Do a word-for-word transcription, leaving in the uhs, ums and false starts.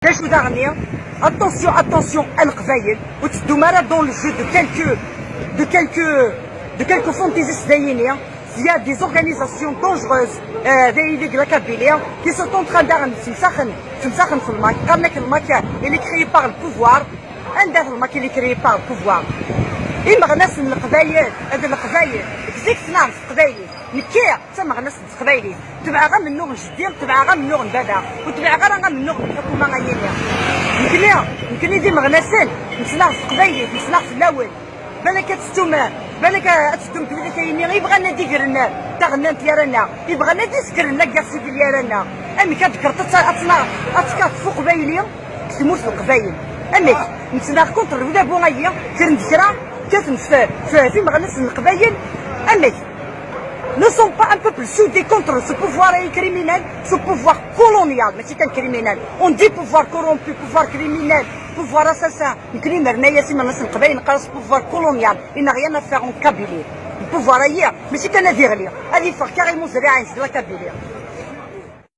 D acu daɣen? Attention, attention à Leqbayel, ur teddum ara dans le jeu de quelques, de quelques, de quelques fantaisistes d ayini. Il y a des organisations dangereuses, euh, d ayini deg la Kabylie, qui sont en train daɣen ttemsaxen, ttemsaxen f lmak, qqaren-ak lmak il est créé par le pouvoir. Anda-t lmak il est créé par le pouvoir? Imeɣnasen n Leqbayel, d Leqbayel, deg zik ttnaɣen s teqbaylit. Nekki d tameɣnast n teqbaylit, tebɛeɣ amennuɣ n jeddi, tebɛeɣ amennuɣ n baba, ur tebɛeɣ ara amennuɣ n lḥukuma ayini. Nekni, nekni d imeɣnasen, nettnaɣ s teqbaylit, nettnaɣ fell-awen. Balak ad tettum, balak ad tettum twilat ayini, ibɣan ad igren taɣennant gar-aneɣ, ibɣan ad isekren la guerre civile gar-aneɣ. Amek ad d-tekkreḍ ad tt-, ad tnaɣ-, ad tekkateḍ f uqbayli deg tmurt n Leqbayel? Amek? Nettnaɣ contre le ulabu-ayi, kkren-d kra, kkaten f, f, f imeɣnasen n Leqbayel. Amek? Nous sommes pas un peuple soudé contre ce pouvoir criminel, ce pouvoir colonial, mačči kan criminel. On dit pouvoir corrompu, pouvoir criminel, pouvoir assassin. Nekni nerna-yas imeɣnasen n Leqbayel, neqqar-as pouvoir colonial. Il n'a rien à faire en Kabylie. Le pouvoir-ayi, mačči kan ad iɣli, ad iffeɣ carrément zriɛa-ines de la Kabylie.